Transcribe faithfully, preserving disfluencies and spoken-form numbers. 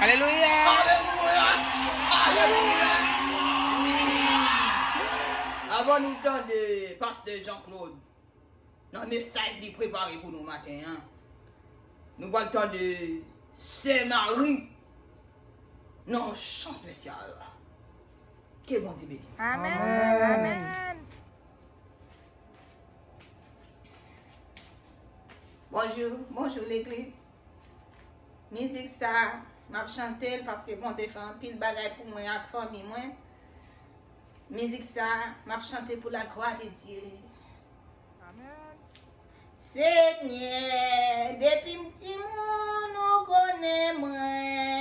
Alelouya! Alelouya! Alelouya! Avan nou tande Pastè Jean Claude nan mesaj li prepare pou nou maten an, nou pral tande Sè Mari nan yon chan espesyal. Ke Bondye beni. Amèn. Amèn. Bonjou, bonjou legliz. Mizik sa, m ap chante l paske Bondye fè anpil bagay pou mwen ak fanmi mwen. Mizik sa, m ap chante pou la glwa de Dye. Amèn. Senyè, depi m timoun, ou konnen mwen.